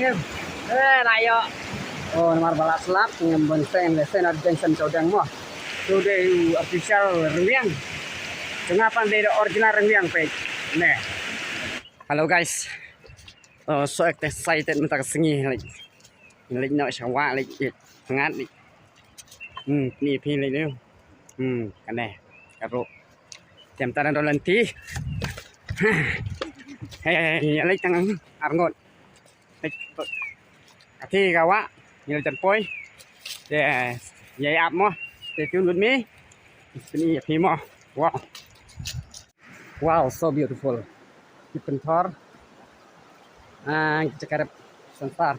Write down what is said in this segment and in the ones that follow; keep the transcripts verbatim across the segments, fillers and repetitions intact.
Eh, la ïoh. Oh, namar ba la slap, ngim bun seng, le seng ar jeng sem chawdeng mo. Tu dei u artificial rwiang. Jong nga pan dei da original rwiang peit. Ne. Hello guys. Oh, so excited mynta ka sngi, like. Like noh sha wah, like, eh, hangat, like. Hmm, ni phi, like, leo. Hmm, kane. Ka ruh. Tem taran dolan ti. Hey, hey, hey, like tang arngut. Ka ti ka wah, ngi la jan poi. Yes, ïa ap mo. Stay tuned with me. Sini ïa phi mo. Wow. Wow, so beautiful. Ki pynthor. Ah, ki chakarep santar.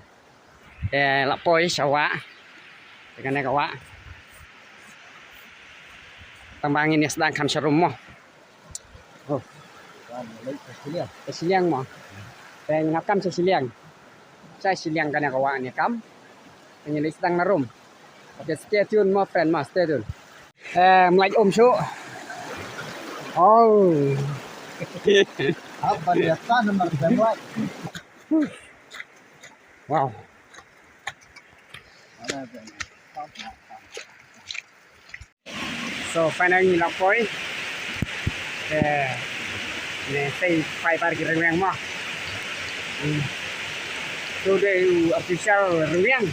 Eh, la poi sha wah. Te kane ka wah. Tang ba ngin ïa sdang kham sharum mo. Oh. Ka shiliang mo. Te ngin ap kam sha shiliang. Sha shiliang kane ka wah ne kam. Te ngin ïa sdang na rum. Okay, stay tuned mo friend mo, stay tuned. Eh, mlai um shu. Oh. Apa dia tan nomor dua? Wow. So, finally ngi la poi. Eh, ne sei phai par ki rwiang mo. Hmm. Tu dei u artificial rwiang.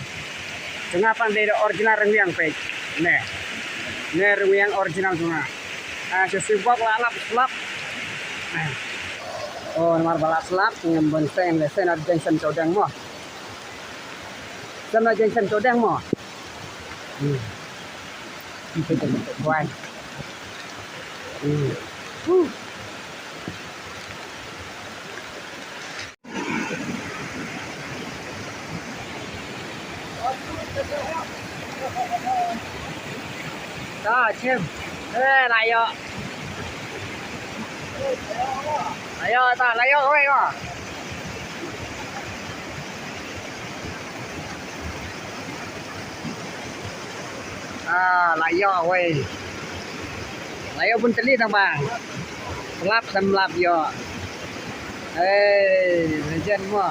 Jong nga pan dei da original rwiang peit. Ne. Ne rwiang original jong nga. Ah, shu sibok la lap slap. Ah. Oh, namar ba la slap, ngim bun seng, le seng ar jeng sem chawdeng mo. Sem ar jeng sem chawdeng mo. Hmm. Wai. Hmm. Huh. Ta chim. Eh, la ïoh. La ïoh ta, la ïoh wei ko. Ah, la ïoh wei. La ïoh bun tylli tang ba. Slap tang slap ïoh. Hey, legend mo.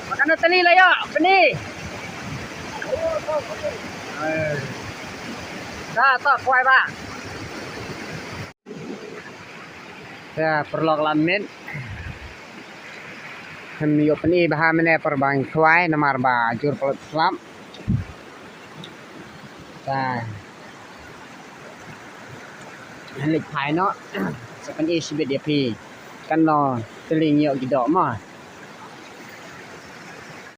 Makan tylli la ïoh, bni. Eh. Ta, ta, kwai ba. Te paralok la miet. Ngim ïoh pyni bha mynne por ba ngi khwai namar ba jur palat slap. Te ngan leit phai noh. Sa pyni shibit ïa phi. Kan long tylli ngi ïoh ki doh mo.